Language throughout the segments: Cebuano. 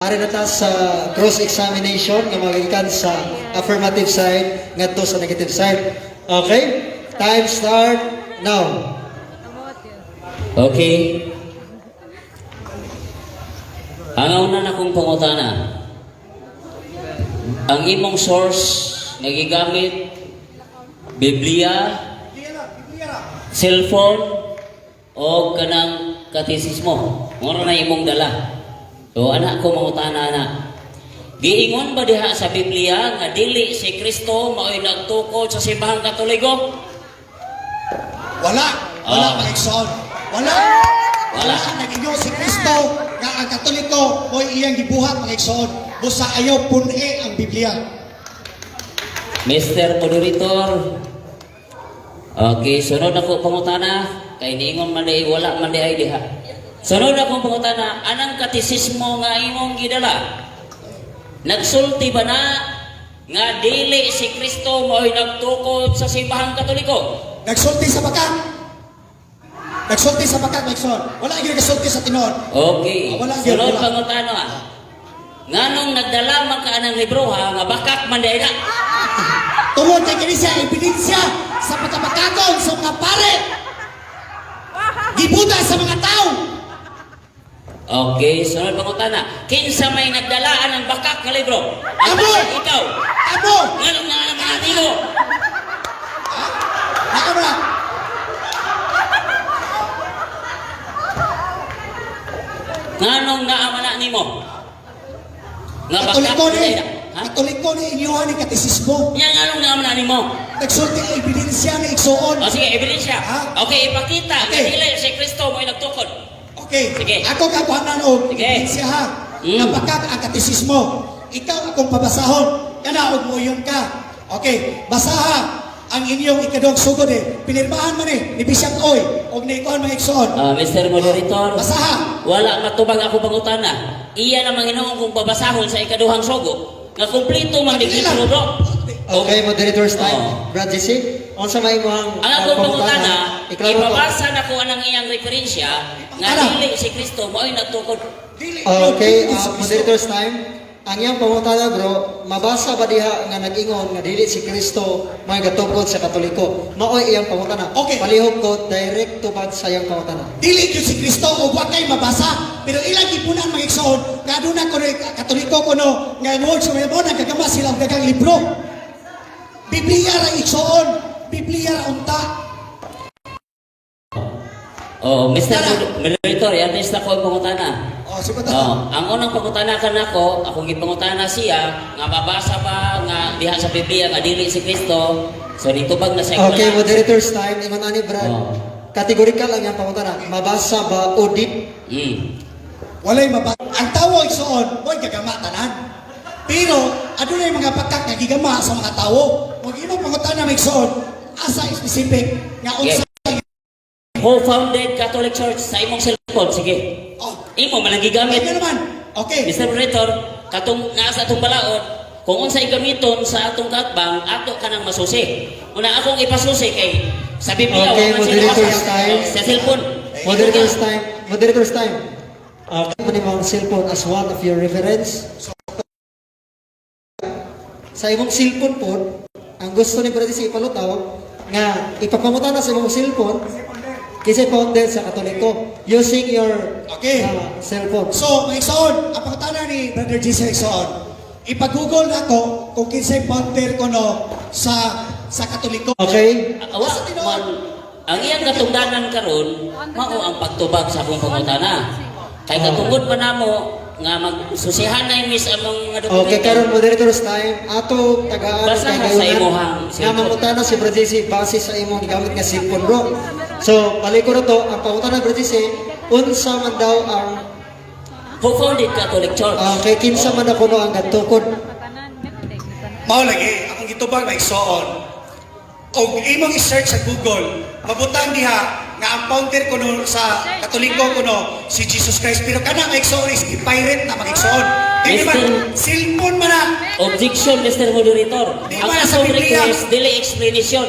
Ari na ta sa cross-examination nga magikan sa affirmative side ngadto sa negative side. Okay? Time start now. Okay. Ang una na kong pangutana. Ang imong source nga gigamit, Biblia, cellphone o kanang katisismo. Mao na imong dala. So anak ko mangutana na. Giingon ba diha sa Biblia nga dili si Kristo mao'y nagtukod sa simbahang Katoliko? Wala. Wala, Ah. mga igsoon. Wala. Wala. Wala nag-ingon si Kristo nga ang Katoliko mo'y iyang gibuhat, mga igsoon. Busa ayaw pun-i ang Biblia. Mr. Moderator. Okay, sunod ako pangutana kay niingon man di wala man di ay diha. Sunod akong pangutana, anang katisismo nga imong gidala? Nagsulti ba na nga dili si Kristo mao'y nagtukod sa simbahang Katoliko? Nagsulti sa bakak. Nagsulti sa bakak, mga igsoon. Wala gyud nagsulti sa tinuod. Okay. Ah, wala gyud, Sunod wala. pangutana. Nganong nagdala man ka anang libro ha nga bakak man di na? Tungod kay kini siya ebidensya sa pagkabakakon sa mga pare. Gibuta sa mga tao. Okay, sunod pangutana. Kinsa may nagdala anang bakak nga libro? Ang Amo! Ikaw. Amo! Nganong nga naman nimo? Naka mo na. Nganong naamana nimo? Nga bakak Katoliko ni. na. Ha? Katoliko ni inyuhan ni katisismo. Nya nganong naamana nimo? Nagsulti ang ebidensya ni igsoon. O sige, ebidensya. Ha? Okay, ipakita nga dili si Kristo mo'y nagtukod. Okay. Sige. Ako kakuhanan og Sige. ebidensya ha. Napakak ang katisismo. Ikaw akong pabasahon. Kana og moyon ka. Okay, basaha ang inyong ikaduhang sugod eh. Pinirmahan man eh ni Bishop Oy og ni kuan mga igsoon. Ah, Mr. Moderator. Basaha. Wala matubag ako pangutana. Iya na Manginoo kung babasahon sa ikaduhang sugo. Nga kumpleto man di Dili lang. libro, bro. Okay, moderator's time. Oo. Brad JC, unsa may imong Ang akong pangutana, Iklaro ko. ipabasa na ko anang iyang referensya nga Ano? dili si Kristo mo'y nagtukod. Dili Okay, dili si Kristo. moderator's time. Ang iyang pangutana, bro, mabasa ba diha nga nag-ingon nga dili si Kristo may gatukod sa Katoliko? Maoy iyang pangutana. Okay. Palihog ko direct tubag sa iyang pangutana. Dili gyud si Kristo og wa kay mabasa, pero ilang gipunan mga igsoon nga aduna kuno Katoliko kuno nga words mo mo nagagama sila og daghang libro. Biblia ra igsoon, Biblia ra unta. Oh, Mr. Tara. Moderator, yan is na ko ang pangutana. Oh, sige ta. Oh, ang unang pangutana kanako, akong gipangutana siya nga mabasa ba nga diha sa Biblia nga dili si Kristo. So nitubag na siya. Okay, wala. moderator's time. Ingon ani, Brad. Oo. Kategorikal ang iyang pangutana. Mabasa ba o di? Walay mabasa. Ang tawo igsoon, mo'y gagama tanan. Pero adunay mga pakak nga gigama sa mga tawo. Mag imong pangutana mga igsoon, asa specific nga unsa? Who founded Catholic Church sa imong cellphone? Sige. Oh, Imo man ang gigamit. kaya naman. Okay. Mr. Moderator, katong naa sa atong balaod, kung unsay gamiton sa atong kaatbang, ato ka nang masusi. Una akong ipasusi kay sa Biblia Okay, wa man siya moderator's nabasa. time. Sa cellphone. Moderator's time. Moderator's time. Okay, mo nimo ang cellphone as one of your reference. Sa imong cellphone po, ang gusto ni Brad JC ipalutaw, nga ipapangutana sa imong cellphone, kasi founder sa Katoliko, using your cellphone. So, mga igsoon, ang pangutana ni Brother Jesus igsoon, ipag-google nako kung kinsay founder kuno sa Katoliko. Okay? Awa, Asa tinuod? man, ang iyang katungdanan karon mao ang pagtubag sa akong pangutana. Kay katungod pa namo nga magsusihan na miss ang mga dokumento. Okay, karon moderator's time, ato tagaan Basaha kay sa gayunan imuhang nga cellphone. mangutana si Brad JC base sa imong gigamit nga cellphone, bro. So, balik ko na to, ang pangutana Brad JC, unsa man daw ang Who founded Catholic Church? Kay kinsa man ako no ang gatukod? Mao lagi, akong gitubag na igsoon. Og imong i-search sa Google, mabutang diha nga ang founder kuno sa Katoliko kuno si Jesus Christ, pero kana nga igsoon is i-pirate na mga igsoon. Kaya Mr. man, cellphone man na. Objection, Mr. Moderator. Di Ang ba sa atong Biblia? request, dili explanation.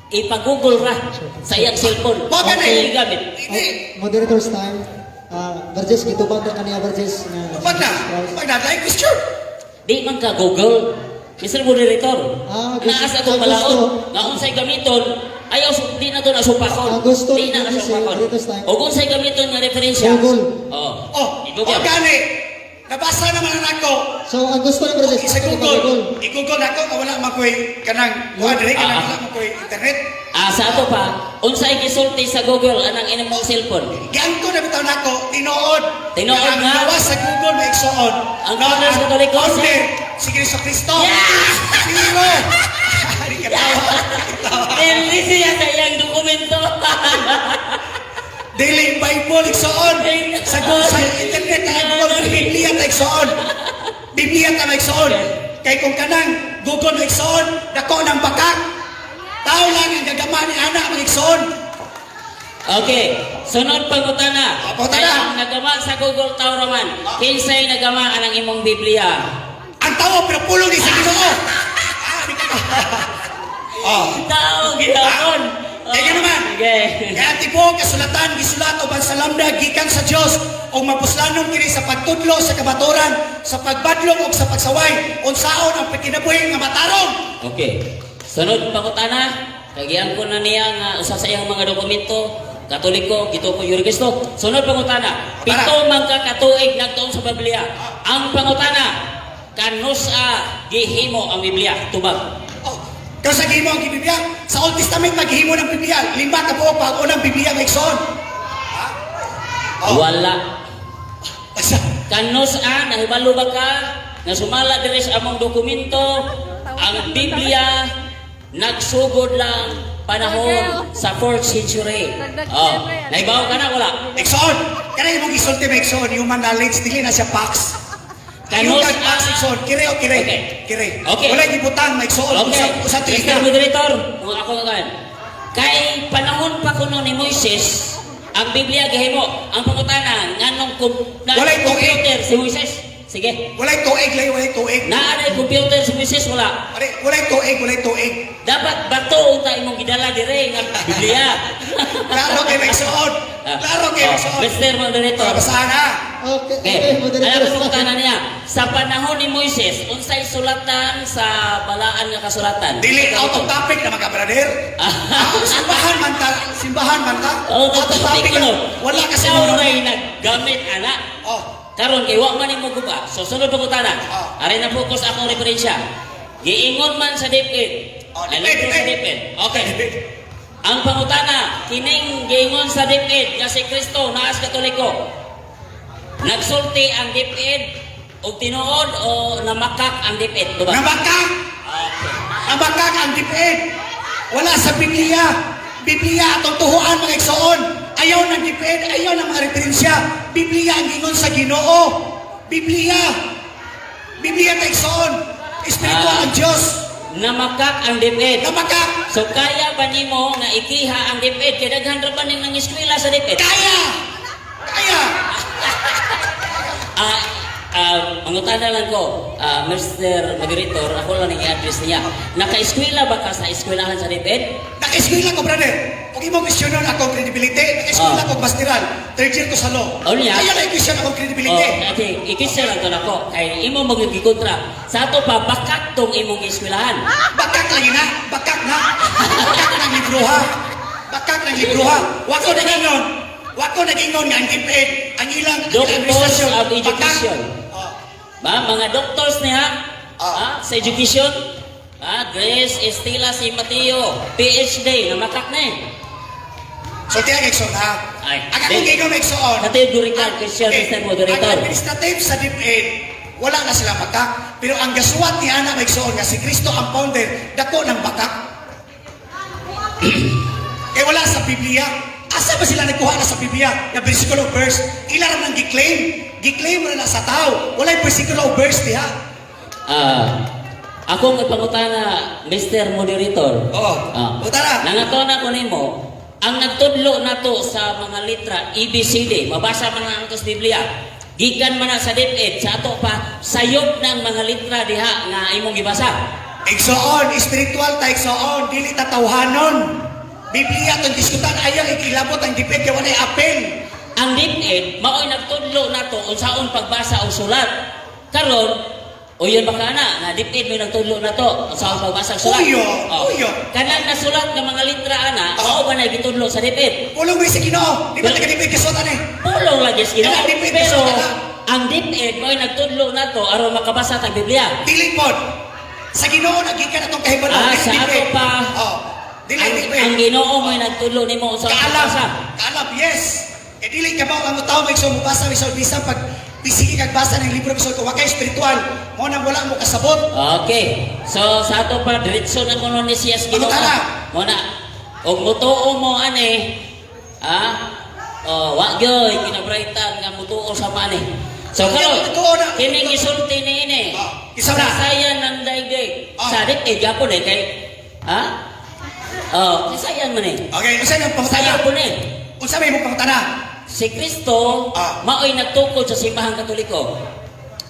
Ipag-google ra sa iyang cellphone. Wa gani. Okay, gamit. Hindi. Moderator's time. Burgess, gitubag ka kaniya, Burgess, nga Tubag na. Jesus Christ. Tubag na. Dahil question. Di man ka Google. Mr. Moderator, Ah, naa sa atong ah, balaod, gusto. nga unsay gamiton, ayaw di na to nasupakon. Ah, gusto di na ni Burgess, nasupakon. eh, dito sa- O kung unsay gamiton nga referensya. Google. Oh, Oh, I-Google. oh, gani. Nabasa naman ang ako. So, ang gusto ni Burgess, Sa Google. I-Google ako nga wala man ko'y kanang kuha diri kanang wala man ko'y internet. Ah, sa ato pa, unsay gisulti sa Google anang imong cellphone? Giangko na bitaw nako tinuod. Tinuod Ang nga. gawas sa Google may igsuon. Ang founder sa Katoliko, Founder si Kristo Kristo. Yeah! Sino? Ari katawa. Katawa. Dili siya sa iyang dokumento. Dili Bible igsuon. Sa Google sa internet ang Google Biblia ta igsuon. Biblia ta igsuon. Kay kung kanang Google igsuon, dako ng bakak. Tao lang ang gagama ni ana ang igsuon. Okay, sunod pangutana. Ah, pangutana. Kay ang nagama sa Google tao raman, kinsay nagama anang imong Biblia? Ang tao pero pulong ni sa Ginoo. Ah, di ka. Oh. Tao gihapon. Kaya nga naman. Okay. Kaya tibuok kasulatan gisulat uban sa lambda gikan sa Dios ug mapuslanon kini sa pagtudlo sa kamatuoran, sa pagbadlong ug sa pagsaway unsaon ang kinabuhi nga matarong. Okay. Sunod pangutana, kagian ko na niya nga usa sa iyang mga dokumento, Katoliko, gituo ko Yuri Kristo. Sunod pangutana, 7 man ka katuig nagtuon sa Biblia. Ang pangutana, kanusa gihimo ang Biblia? Tubag. Oh, kung sa gihimo ang Biblia, sa Old Testament maghimo ng Biblia, 5 ka buok pag unang Biblia may igsoon. Ha? Oh. Wala. Asa? Kanusa nahibalo ba ka nga sumala diri sa among dokumento ang Biblia nagsugod lang panahon sa 4th century. Oh, nahibaw ka na wala? Igsoon. Kanay imong gisulti may igsoon, human knowledge dili na siya facts. Yung Kanus kag facts igsoon, kire o kire. Okay. Kire. Okay. Wala gibutang may igsoon Okay. usa Mr. tuig. Moderator, kung ako kan. Kay panahon pa kuno ni Moises, ang Biblia gihimo, ang pangutana nganong na Walay tuig. computer si Moises. Sige. Walay tuig, lay walay tuig. Naa na computer si Moises wala. Walay walay tuig, walay tuig. Dapat bato unta imong gidala dire nga Biblia. Klaro kay may igsoon. Klaro kay may Oh, igsoon. Mr. Moderator. Basahan ha. Okay, Okay. okay, moderator. Alam ko pangutana niya. Sa panahon ni Moises, unsay sulatan sa balaan nga kasulatan? Dili out of topic na mga brother. Ah, simbahan man ta, simbahan man ta. Out of topic na. ano? Wala kasi Ikaw mo. ray naggamit ana. Oh, Karon kay wa man nimo guba. So sunod pangutana. Ah. Ari na focus akong referensya. Giingon man sa DepEd. Oh, Alam DepEd, ko sa DepEd. DepEd. Okay. Ang pangutana, kining giingon sa DepEd nga si Kristo naas Katoliko. Nagsulti ang DepEd og tinuod o namakak ang DepEd, diba? Namakak! Okay. Namakak ang DepEd. Wala sa Biblia. Biblia atong tuhuan mga igsoon. Ayaw ng DepEd, ayaw ng mga referensya. Biblia ang ingon sa Ginoo. Biblia. Biblia ta igsoon. Espiritual ang Diyos. Namakak ang DepEd. Namakak. So kaya ba nimo nga ikiha ang DepEd kay daghan ra ba ning nangiskwela sa DepEd? Kaya! Kaya! Ah, mangutana lang ko, Mr. Moderator, ako lang ang i-address niya. Naka-eskwela ba ka sa eskwelahan sa DepEd? Naka-eskwela ko, brother. Kung imong questionon akong credibility, naka-eskwela ko masteral. Third year ko sa law. Oh, niya? Kaya na i-question akong credibility. Oh, okay, ikisya lang to nako. Kay imo magigikontra. Sa ato pa bakak tong imong eskwelahan. Bakak lagi na, bakak na. Bakak ng libro ha. Bakak ng libro ha. Wa ko nagingon. Wa ko nagingon nga ang DepEd, ang ilang ang Doctors administrasyon, of Education. Bakak. Oh. Ba, mga doctors niya sa education. Ah, Grace Estela si Mateo, PhD, namakak na eh. So tiyan igsoon ha. Ay, Ang akong di- gingon igsoon. Categorical question, Okay, Mr. Moderator. Ang administrative sa DepEd, wala na sila bakak. Pero ang gasuwat ni Ana Maigsoon nga si Kristo ang founder, dako ng bakak. Kaya wala sa Biblia. Asa ba sila nagkuha na sa Biblia? Nga versikulo of verse. Ila ra nang gi-claim. Gi-claim ra na sa tao. Walay versikulo of verse diha. Akong ipangutana, Mr. Moderator. Oo. Pangutana. Nangatona ko nimo, ang nagtudlo nato sa mga litra ABCD, mabasa man na ato sa Biblia. Gikan man na sa DepEd, sa ato pa sayop ng mga litra diha nga imong gibasa. Igsoon, spiritual ta igsoon, dili ta tawhanon. Biblia tong diskutan ayaw ikilabot ang DepEd kay walay apel. Ang DepEd maoy nagtudlo nato unsaon pagbasa og sulat. Karon, uyon ba ka na nga DepEd may nagtudlo nato unsaon pagbasa og sulat? Uyo, Oh. uyo. Kanang nasulat nga mga litra ana, Oh. mao ba na gitudlo sa DepEd? Pulong rin sa Ginoo. Di ba taga DepEd kasuot ani? Pulong lagi sa Ginoo. Kanang DepEd Pero kasuot ana. ang DepEd maoy nagtudlo nato aron makabasa tag Biblia. Dili pod. Sa Ginoo nagikan atong kahibalo. Ah, Dili sa DepEd. ato pa. Oh. Dili DepEd. Ang Ginoo mo'y nagtudlo nimo unsaon Kaalam. pagbasa. Kaalam, yes. Eh dili ka ba ang tao may mubasa may bisan pag bisigi kag basa ng libro bisan kung wa kay spiritual, mo nang wala mo kasabot. Okay. So sa ato pa diretso na kuno ni siya sa Ginoo. Pangutana. Mo na. Og mutuo mo ani, ha? Oh, wa gyoy kinabraitan nga mutuo sa mani. So karon, Mutuo na. kini gisulti niini. Ah, isa na. Sayan ng daigdig. Ah. Sa dit gapon eh kay, ha? Oh, kisayan man eh. Okay, unsa nang pangutana? Sayo po ni. Unsa may imong pangutana? Si Kristo maoy nagtukod sa simbahang Katoliko.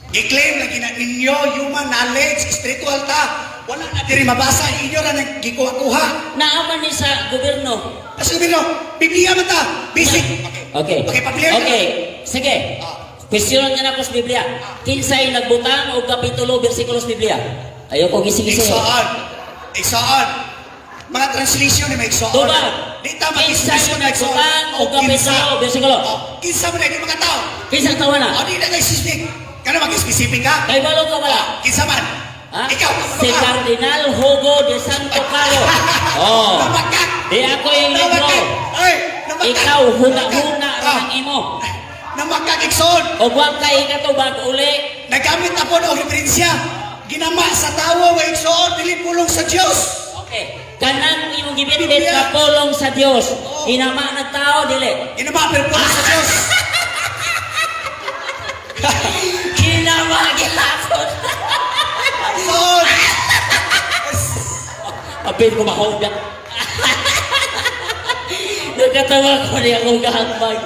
Gi-claim lagi na ninyo human knowledge, spiritual ta. Wala na diri mabasa inyo ra nang gikuha-kuha. Naaman ni sa gobyerno. Kasi sabihin no, Biblia man ta, basic. Okay. Okay, pabilihan ka. Okay. Sige. Ah. Question nga nako sa Biblia. Kinsay nagbutang og kapitulo bersikulo sa Biblia? Ayoko gisi-gisi. Igsoon. Igsoon. Mga translation ni may igsoon. Tubag. Di ta Kinsay mag-translation na igsoon. nagbutang og kapitulo bersikulo? Oh, kinsa man na mga tao. Kinsa tawa na? O di na kay specific. Kana mag-specific ka? Kay balo ka wala? Kinsa man? Ha? Ikaw, Si ka. Cardinal Hugo de Santo Caro. Oh. Namakak. Di ako yung libro. Namakak. Ay, namakak. Ikaw huna-huna ra Ah, ang imo. Namakak igsoon. Og wa kay katubag uli. Nagamit na po og referensya. Ginama sa tawo wa igsoon dili pulong sa Dios. Okay. Kanang imong gibitbit Biblia. na pulong sa Dios. Oo. Hinama ng tao dili. Ginama pero pulong sa Dios. Kinama gilakon. Igsoon. Apil ko mahuga. Nagkatawa ko niya akong gahambag.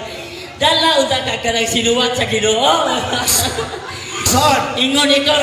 Dala unta ka kanang sinuwat sa Ginoo. Igsoon. Ingon ikaw.